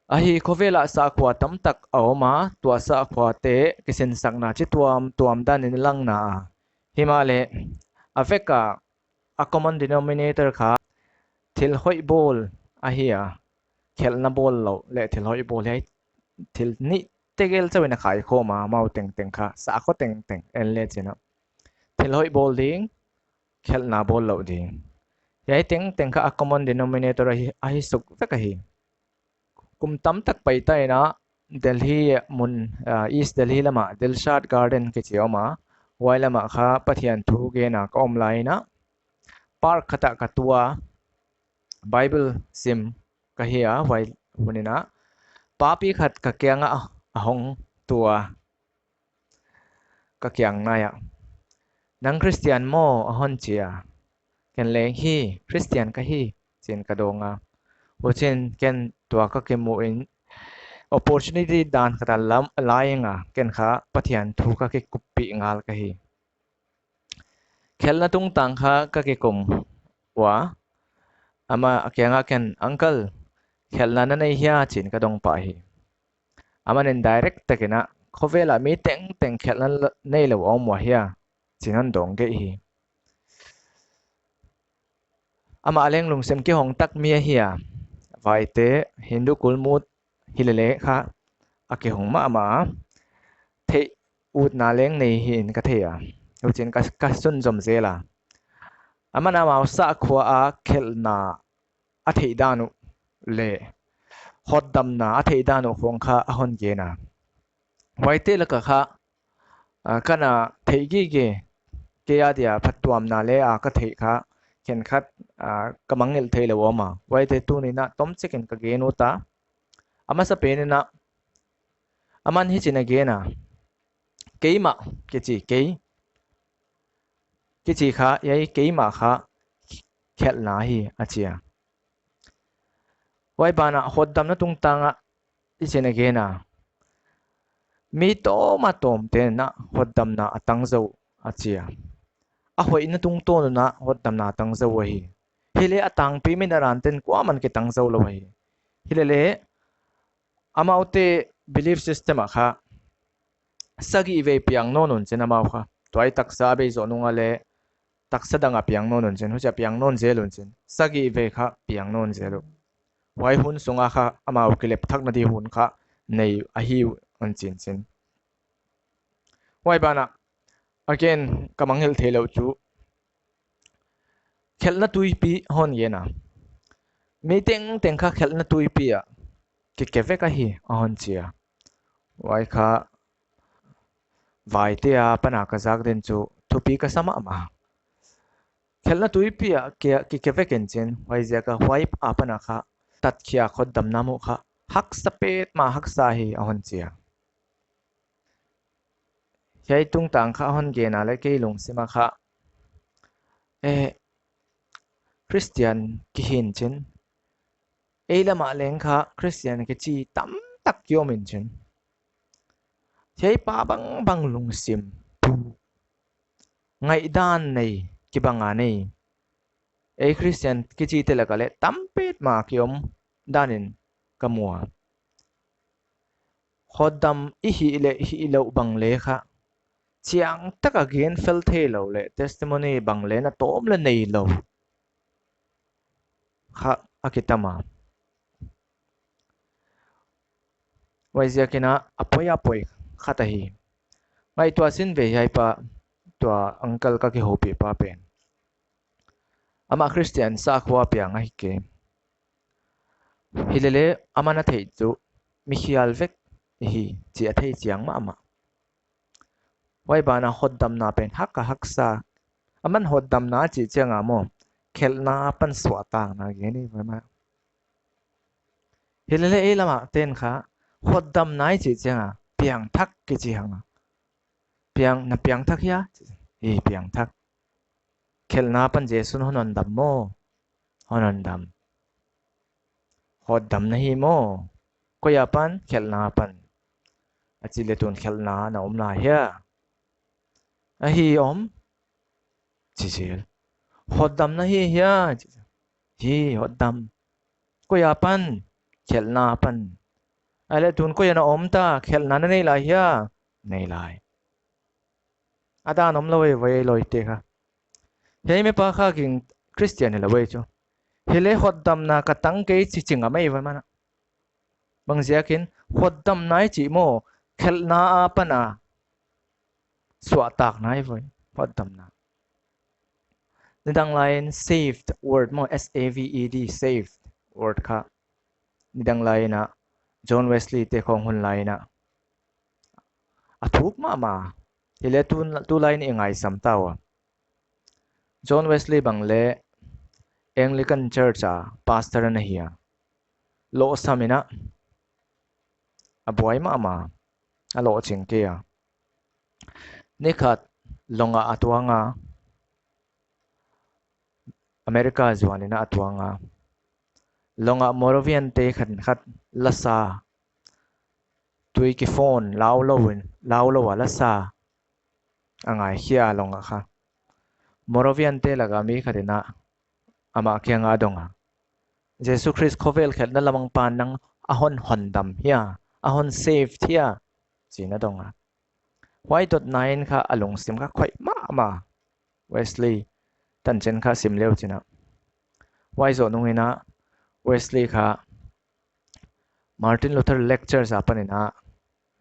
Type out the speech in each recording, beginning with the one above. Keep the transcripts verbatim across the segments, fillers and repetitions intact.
Ahi, khovel ah sahkhua tamtak a om a, tua sahkhuate kisinsakna chituamtuam dan in langna a. Himahleh, a vek a, a common denominator kha thil hoih bawl ahi a, khelhna bawl lou leh thil hoih bawl hi thil nih tegel chauh in a khaikhawm a, amau tengteng kha, sahkhua tengteng en le chin a. Thil hoih bawl ding, khelhna bawl lou ding. Hiai tengteng kha a common denominator ahi, ahi suk vek ahi. Kum tamtak paita in a Delhi mun, ah, East Delhi lam ah Dilshad Garden kichi om a, huai lam ah kha Pathian thu gen a ka om lai in a, park khat ah ka tu a, Bible sim ka hi a, huai hun in a papi khat ka kiang ah a hong tu a, ka kiang nai ah, "Nang Christian maw?" a hon chi a. Ken leng, "Hi, Christian ka hi," chi'n ka dawng a. Huchiin ken tua ka kimu in opportunity dan khat a la, la ing a, ken kha Pathian thu ka kikuppih ngal ka hi. Khelhna tungtang kha ka kikum ua, ama kiang ah ken, "Uncle, khelhna na nei hia?" chi'n ka dong pah hi. Aman in direct tak in a, "Khovel ah mi tengteng khelhna la, neilou om ua hia?" chi'n hon dong geih hi. Amah leng lungsim kihong tak mi ahi a, vaite, Hindu kulmut hilele kha a kihong mahmah a, theih utna leng nei hi'n ka thei a, huchiin ka, ka sunzom zel a. Aman amau sahkhua a khelhna a theih dan uh leh hotdamna a theih dan uh khong kha a hon gen a. Huaite lak ah kha, ah, ka na theih gige, kei a dia phattuamna leh a ka theih kha khenkhat, ah, ka mangngilh theilou om a. Huaite tuni'n a tomchik in ka gen ut a. A masapen in a, aman hichi'n a gen a, "Keimah," kichi, "kei," kichi kha, hiai "keimah" kha khelhna hi, a chi a. Huai ban ah hotdamna tungtang ah hichi'n a gen a, "Mi tawm a tawmte'n a hotdamna a tang zou," a chi a. A hoihna tungtawn un a hotdamna a tang zou ahi. Hileh a tangpi mi narante'n kuaman kitang zou lou ahi. Hilele, amaute belief system ah kha sagih vei piang nawn un chin amau kha. Tuai taksa bei zoh nung a leh taksa dang a piang nawn un chin, huchia piang nawn zel un chin. Sagih vei kha piang nawn zel uh. Huai hun sung a kha amau kilep thakna di hun kha nei ahi un chi'n chin. Huai ban ah, again, ka mangngilh theilou chu, "Khelhna tuipi," hon gen a. "Mi tengteng kha khelhna tuipi ah kike vek ahi," a hon chi a. Huai kha vaite apan a ka zak den chu thupi ka sa mahmah. Khelhna tuipi ah ki, kike vek in chin, huaiziak a huai apan a kha tatkhiak hotdamna muh kha haksa petmah haksa hi, a hon chi a. Hiai tungtang kha hon gen a leh kei lungsim a kha, eh, Christian kihi in chin, ei lam ah leng kha Christian kichi tamtak ki om in chin, hiai pa bangbang lungsim, ngaihdan nei, kibang a nei, ei Christian kichite lak ah leh tam petmah ki om dan in ka mu a. Hotdam i hih leh hihlouh bang leh kha, chiang tak a gen fel theilou leh testimony bang leh na tawm leh neilou kha a kitam a. Huaiziak in a, a poi a poi khat ahi. Ngaihtuah sin ve hiai pa, tua uncle ka kihoupih pa pen. Amah Christian sahkhua piang ahi kei. Hilele aman a theih chu mi khial vek i hi chih a thei chiang mahmah. Huai ban a hotdamna pen hak a haksa. Aman hotdamna chih chiang a maw, khelhna apan suahtakna gen hi, huai mah. Hilele ei lam ah te'n kha hotdamna i chih chiang a piangthak kichi hang a. "Piang, na piangthak hia?" "Hi, piangthak." "Khelhna apan Jesu'n hon hondam maw?" "Hon hondam." "Hotdam na hi maw?" "Koi apan?" "Khelhna apan." "A chih leh tun khelhna na om lai hia?" "Ahi om," chi zel. "Hotdam na hi hia?" "Hi, hotdam." "Koi apan?" "Khelhna apan." Ahihleh tun koi a na om ta, khelhna na nei lai hia? Nei lai. A dan om lou e voi lawite kha. Hiai mipa kha ging Christian hilou e chu. Hileh hotdamna ka tang kei chi chi ngam mai va mana. Bangziakin hotdamna i chih maw, khelhna apan a suahtakna e voi, hotdamna. Nidang laiin saved word maw, S A V E D, saved word kha. Nidang laiin a John Wesley te khong hun laiin a a thuk mahmah. Hileh tu, tulai in i ngaisam ta ua. John Wesley bang leh Anglican Church a pastor ana hi a. Lohsam in a, a buai mahmah, a lohching kei a. Ni khat long ah a tuang a, America zuan in a tuang a. Long ah Moravian te khat khat la sa, tui kiphone lau lou in, lau lou a la sa a ngaikhia long ah kha. Moravian te lak a mi khat in a amah kiang a dong a, Jesu Khrist khovel khelhna lamang pa nang a hon hotdam hia, a hon save hia, chi'n a dong a. Huai dotna in kha a lungsim kha khoih mahmah. Wesley tanchin kha sim le uchin a. Huai zoh nung in a Wesley kha Martin Luther lectures apan in a,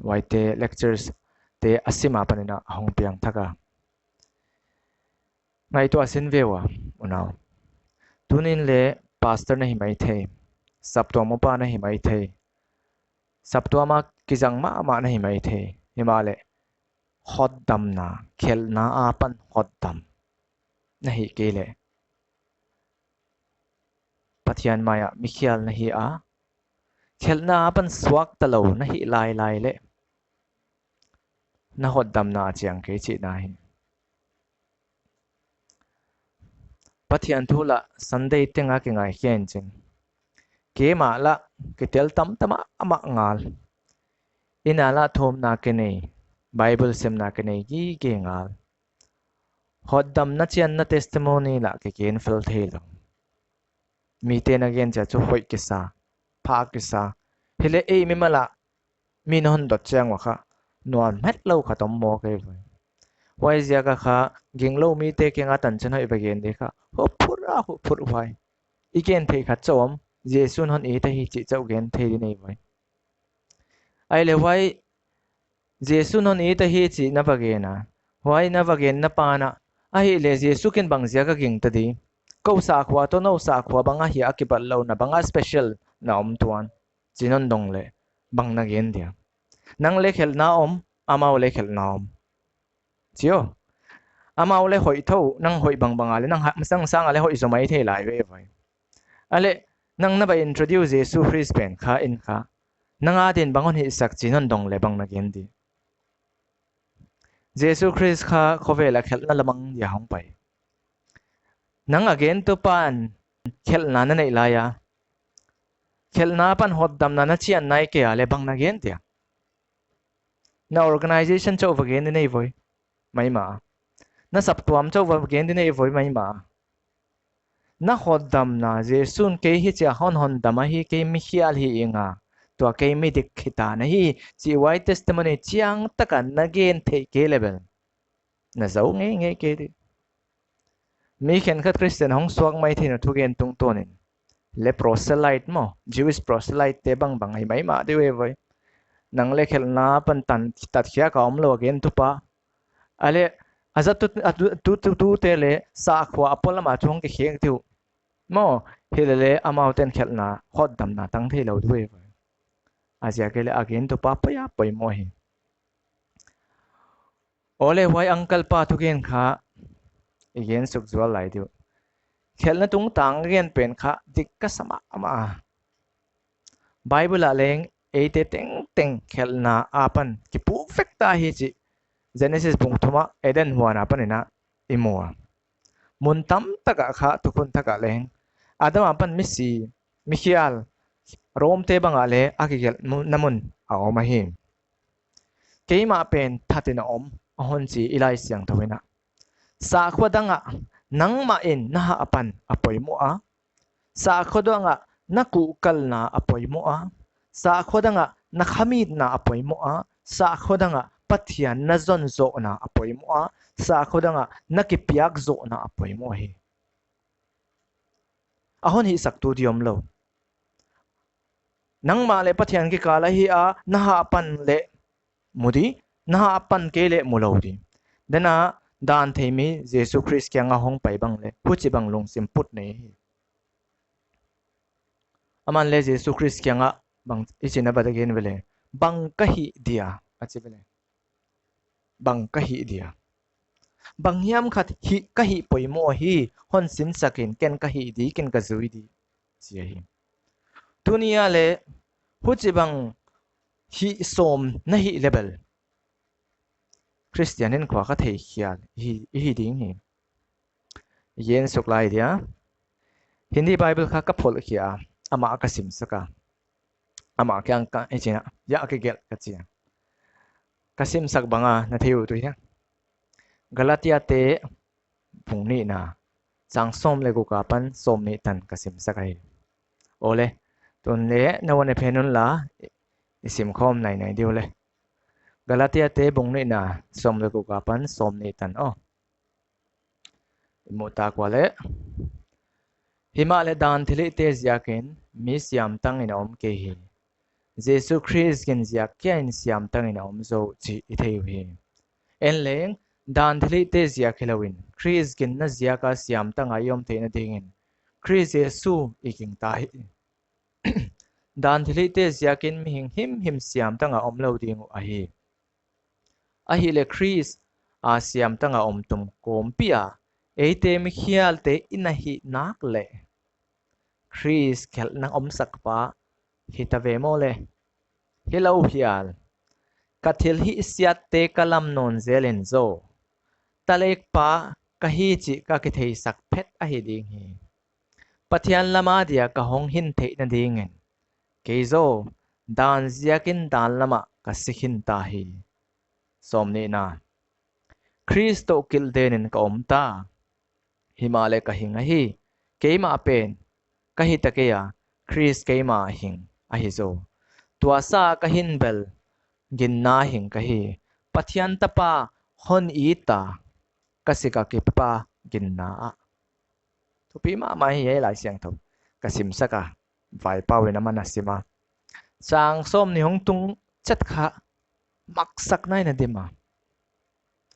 huaite lectures te a sim apan in a hong piangthak a. Ngaihtuah sin ve ua, unau. Tuni'n leh pastor na hi maithei, saptuam upa na hi maithei, saptuam a kizang mahmah na hi maithei. Himahleh hotdamna, khelhna apan hotdam na hih kei leh, Pathian mai ah mikhial na hi a, khelhna apan suakta lou na hi lailai leh, na hotdamna a chiang kei chihna hi. Pathian thu lah Sunday teng a kingaikhia'n chin, keimah lah kitel tamtam a amah ngal. Inn a lah thumna kinei, Bible simna kinei gige ngal. Hotdamna chianna testimony lah kigen fel theilou. Mite'n a gen chiang chu hoih kisa, pha kisa. Hileh ei mimal ah mi'n hon dot chiang ua kha, nuam het lou khat om maw kei voi. Huaiziak a kha, ginglou mite kiang a tanchin hoih va gen di kha, huphurh a huphurh huai. I gen theih khat chauh om, Jesu'n hon it ahi chih chauh gen thei di nei voi. Ahihleh huai, Jesu'n hon it ahi chih na va gen a, huai na va genna apan a, ahihleh Jesu kin bangziak a gingta di, kou sakhua toh nou sakhua bang ahia a kibatlouhna, bang a special na om tuan, chi'n hon dong leh, bang na gen dia? Nang leh khelhna om, amau leh khelhna om, chi aw. Amau leh hoih thou, nang hoih bangbang a leh, nang ha-, nang sang a leh hoih zaw maithei lai ve voi. Ahihleh, nang na va introduce Jesu Khrist pen kha in kha, nang adin bang hon hihsak chi'n hon dong leh bang na gen di? Jesu Khrist kha khovel a khelhna lamang dia hong pai. Nang a gentu apan khelhna na neih lai a, khelhna apan hotdamna na chian nai kei a leh bang na gen dia? Na organization chauh va gen di nei voi, maimah. Na saptuam chauh va gen di nei voi, maimah. Na hotdamna, Jesu'n kei hichia hon hotdam ahi, kei mikhial hi ing a, tua kei midik hita na hi, chih huai testimony chiangtak a na gen theih kei leh bel, na zou ngeingei kei di. Mi khenkhat Christian hong suak maitheihna thugen tungtawn in, leh proselyte maw, Jewish proselyte te bangbang ahi maimah di ve voi. Nang leh khelhna apan tan, tatkhiak a omlou a gentu pa, ahihleh, a zat tu, a tu, tu, tu, tute leh sakhua a polam a chu hong kikhek di uh maw. Hileleh amaute'n khelhna, hotdamna tang theilou di ve voi. A ziak ahihleh a gentu pa poi a poimoh hi. Aw leh, huai uncle pa thugen kha i gen suk zual lai di uh. Khelhna tungtang a gen pen kha dik ka sa mahmah a. Bible ah leng eite tengteng khelhna apan kipuh vek ta hi chih Genesis bung thum ah Eden huan apan in a i mu a. Mun tamtak ah kha, tukhun thak ah leng Adam apan misi, mikhial, Rom te bang ah leh a kigelhna mun a om ahi. Keimah pen that in a om, a hon chi i Laisiangthou in a. Sakhua dang ah nangmah in na hah apan a poimoh a, sakhua dang ah na kuhkalna a poimoh a, sakhua dang ah na khamitna a poimoh a, sakhaw dang ah Pathian na zon zohna a poimoh a, sakhaw dang ah na kipiak zohna a poimoh hi. A hon hihsaktu di omlou. Nangmah leh Pathian kikal ahi a, na hahpan leh mu di, na hahpan kei leh mu lou di. Dena dan thei mi Jesu Khrist kianga hong pai bang leh, huchibang lungsim put nei hi. Aman leh Jesu Khrist kianga bang i chih na bang a gen vele. Bang ka hih dia, a chi vele. Bang ka hih dia. Bang hiam khat hih ka hih poimoh hi, hon sinsak in, ken ka hih di, ken ka zui di, chi ahi. Tuni a leh, huchibang hih sawm na hih leh bel Khristian hinkhua kha thei khial i hi, i hi ding hi. I gen suk lai dia. Hindi Bible kha ka pholh khia, amah ka simsak a. Amah kiang ka, i chih na, ya kigelh ka chi a. Ka simsak bang a na thei uh tu hia. Galatia te bung nihna, chang sawm leh guk apan sawmnih tan ka simsak ahi. Aw leh, tun leh na uan e phen un la, i sim khawm nainai di uh leh. Galatia te bung nihna, sawm leh guk apan sawmnih tan aw. I muh tak ua leh. Himahleh dan thilhihte ziakin mi siamtang in a om kei hi. Jesu Khrist gin ziak kia in siamtang in a om zaw uh chih i thei uhi. En leng, dan thilhihte ziak hilou in, Khrist ginna ziak a siamtang a i om theihna dingin, Khrist Jesu i gingta hi. Dan thilhihte ziakin mihing himhim siamtang a omlou ding uh ahi. Ahihleh Khrist a siamtang a om tum kawmpi a, eite mikhialte i na hih nak leh, Khrist khelhna omsak pa hita ve maw leh. Hilou hial. Ka thilhih siatte ka lam nawn zel in zaw, talek pa ka hi chih ka kitheisak phet ahi ding hi. Pathian lam a dia ka hong hin theihna dingin, kei zaw dan ziakin dan lam ah ka si khin ta hi. Sawmnihna. Khrist toh kilhden in ka om ta. Himahleh ka hing ahi, keimah pen ka hita kei a, Khrist keimah a hing ahi zaw. Tua sa ka hin bel ginna hing ka hi, Pathian tapa hon it a, ka sik a kipe pa ginna ah. Thupi mahmah hi ei Laisiangthou. Ka simsak a, Vaipau in amah a sim a. Chang sawmnih hong tung chet kha, maksakna in a dim a.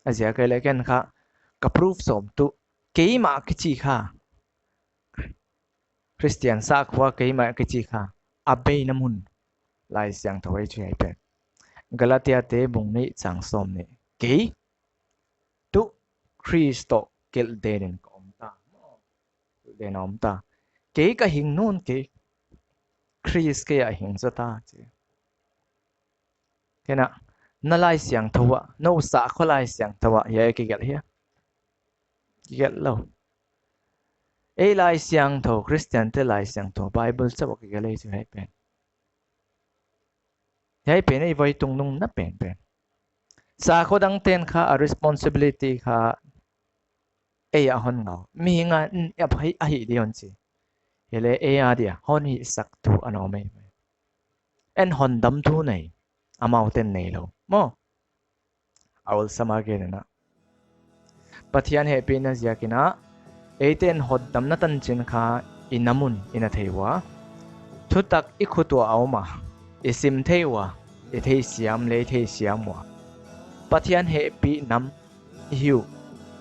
A ziak ahih leh ken kha, ka proof sawm tuh, keimah kichi kha, Khristian sakhua keimah kichi kha, a beina mun Laisiangthou ei chu hiai pen. Galatia te bung nih chang sawmnih. Kei tuh Khrist toh kilhden in ka om ta. Kilhden a om ta. Kei ka hing nawn kei, Khrist kei a hing zaw ta chi. Ken a, na Laisiangthou ah, nou sakhua Laisiangthou ah hiai kigelh hia? Kigelh lou. Ei Laisiangthou, Khristiante Laisiangthou, Bible chauh ah kigelh ei chu hiai pen. Hiai pen ei voi tungnungna penpen. Sakhua dangte'n kha a responsibility kha ei a hon ngau. Mihing a, mm, a hih, a hih di hon chi. Hileh ei a dia hon hihsaktu ana om ei. Ei'n hotdamtu nei, amaute'n neilou. Maw? A awlsam a gen in a. Pathian hehpihna ziakin a, eite'n hotdamna tanchin kha i nam un i na thei ua. Thutak i khut uah a om a, i sim thei ua, i theisiam leh i theisiam ua. Pathian hehpih nam i hi uh,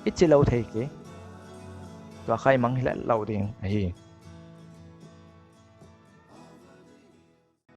i chi lou thei kei. Tua kha i mangngilh lou ding ahi.